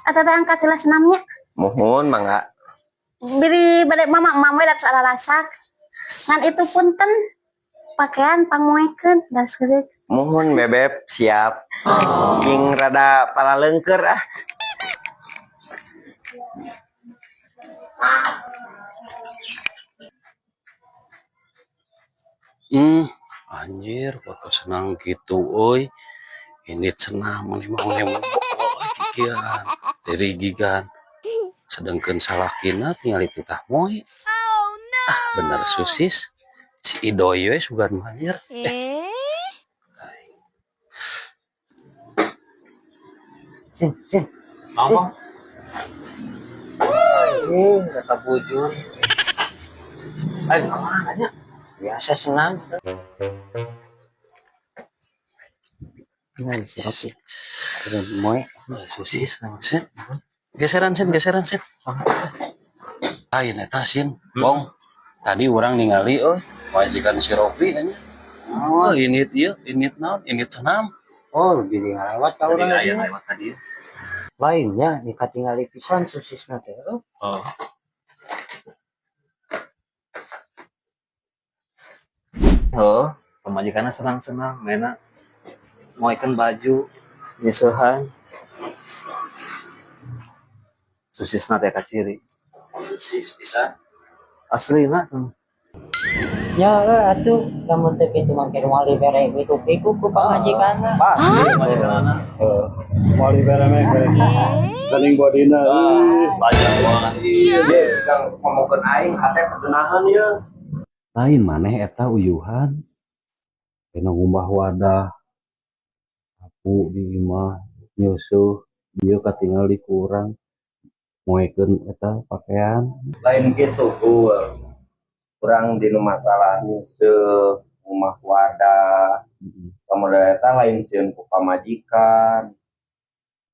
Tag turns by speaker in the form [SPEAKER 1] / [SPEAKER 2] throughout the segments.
[SPEAKER 1] Atau teh angkat heula senamnya.
[SPEAKER 2] Muhun, mangga.
[SPEAKER 1] Biri bade mama mama we da lalasak. Ngan itu punten pakaian pangmoekeun das gede.
[SPEAKER 2] Muhun, Bebeb, siap. Jing rada palaleungkeur ah.
[SPEAKER 3] Anjir, foto senang gitu euy. Ini senang maneh mah maneh kikian. Dari gigan. Sedangkan salakina tinggal dititah moe. Ah, bener susis. Si Idoy we sugan mah anjir.
[SPEAKER 4] Sin, sin.
[SPEAKER 3] Ngomong.
[SPEAKER 4] Anjing, kata bujur.
[SPEAKER 3] Ayo kemana nya?
[SPEAKER 4] Biasa senang. Tinggal si Rocky. Terus moe.
[SPEAKER 3] Susis nama sin. Geseran sin, geseran sin. Ayo eta sin, bong. Tadi orang ningali euy, majikan si Rofi nya. Oh, ini ieu, ini naon, ini senam.
[SPEAKER 4] Oh, jadi ngalewat ka urang
[SPEAKER 3] Tadi aya
[SPEAKER 4] tadi.
[SPEAKER 3] Lewat tadi.
[SPEAKER 4] Lainnya ni katingali pisan susisna teh. Oh,
[SPEAKER 3] Oh.
[SPEAKER 5] Oh, pamajikanna senang-senang, mainna moekeun baju, nyeusehan. Susisna teh kaciri.
[SPEAKER 3] Susis pisan.
[SPEAKER 5] Aslina tuh.
[SPEAKER 6] Ya euy atuh lamun teu kitu mah keur moal dibere kitu piku ku pamajikanna.
[SPEAKER 5] Pasti pamajikanna.
[SPEAKER 7] Moal dibere meh bere. Ganing bodina. Ih.
[SPEAKER 5] Banyak banget.
[SPEAKER 2] Iya, kang ngomongkeun aing hate ketenahan ye.
[SPEAKER 3] Lain maneh eta uyuhan. Kena ngumbah wadah. Aku di imah nyusuh dia katingal di kurang moekeun eta pakaian.
[SPEAKER 2] Lain gitu gua. Kurang dinu masalah nyeuseuk, ngumbah wadah. Samodel eta lain sieun ku pamajikan.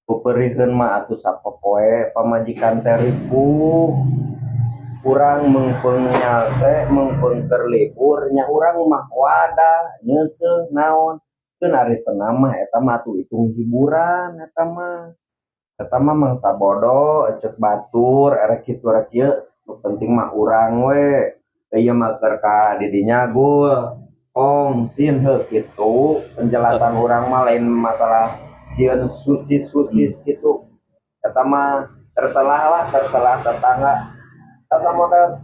[SPEAKER 2] Kuperikeun mah atuh sapopoe pamajikan teh ripuh. Urang meungpeung nyalse, meungpeung keur libur nya urang mah wadah, nyeuseuh naon. Keun ari senam mah eta mah atuh hitung hiburan eta mah. Eta mah mangsa bodo cek batur erek kitu erek kieu, nu penting mah urang we. Ieu mah keur ka didinya gul. Ong sin heuh kitu penjelasan urang mah lain masalah sieun susis-susis gitu. Eta mah terserah lah, terserah tetangga. Asa model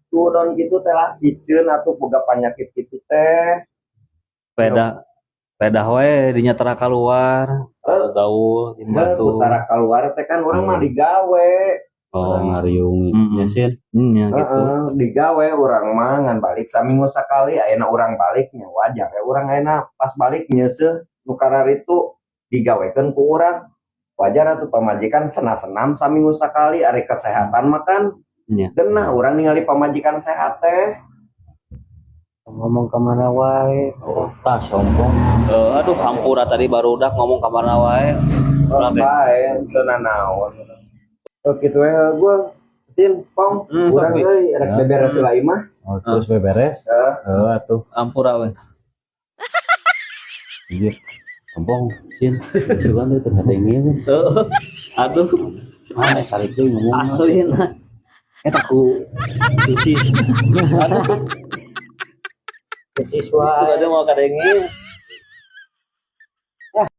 [SPEAKER 2] turun gitu teh lah piceun atuh boga penyakit gitu teh.
[SPEAKER 5] Peda pedah we dinya tara keluar. Gaul jeung
[SPEAKER 2] Heuh,
[SPEAKER 5] batur.
[SPEAKER 2] tara keluar teh kan urang mah digawe.
[SPEAKER 5] Oh,
[SPEAKER 3] Ngariung nya sin.
[SPEAKER 5] Nya gitu.
[SPEAKER 2] Heeh, digawe urang mah ngan balik saminggu sakali, ayeuna urang baliknya wajar ya urang ayeuna pas balik nyeuseuh nu kararitu digawekeun ku urang. Wajar atuh pamajikan senam-senam saminggu sakali, ari kesehatan mah kan
[SPEAKER 5] Nya.
[SPEAKER 2] genah urang ningali pamajikan sehat teh.
[SPEAKER 4] Ngomong kemana wae.
[SPEAKER 5] Oh, tah sombong. Eh, aduh hampura tadi barudak ngomong ka mana wae.
[SPEAKER 2] Oh, bae teu nanaon. Oh kitu we gua sin pong urang
[SPEAKER 5] Sok, Bi.
[SPEAKER 2] euy rek beberes heula imah.
[SPEAKER 3] Oh, terus beberes.
[SPEAKER 2] Heeh.
[SPEAKER 3] Heeh atuh.
[SPEAKER 5] Hampura we.
[SPEAKER 3] Anjir. Sombong sin. Sugan teh teu ngadengin.
[SPEAKER 5] Heeh. Aduh,
[SPEAKER 3] Maneh tarik deui ngomong.
[SPEAKER 5] aslina. Eta ku susis. Aduh,
[SPEAKER 6] Susis wae.
[SPEAKER 5] ada mau kadenge.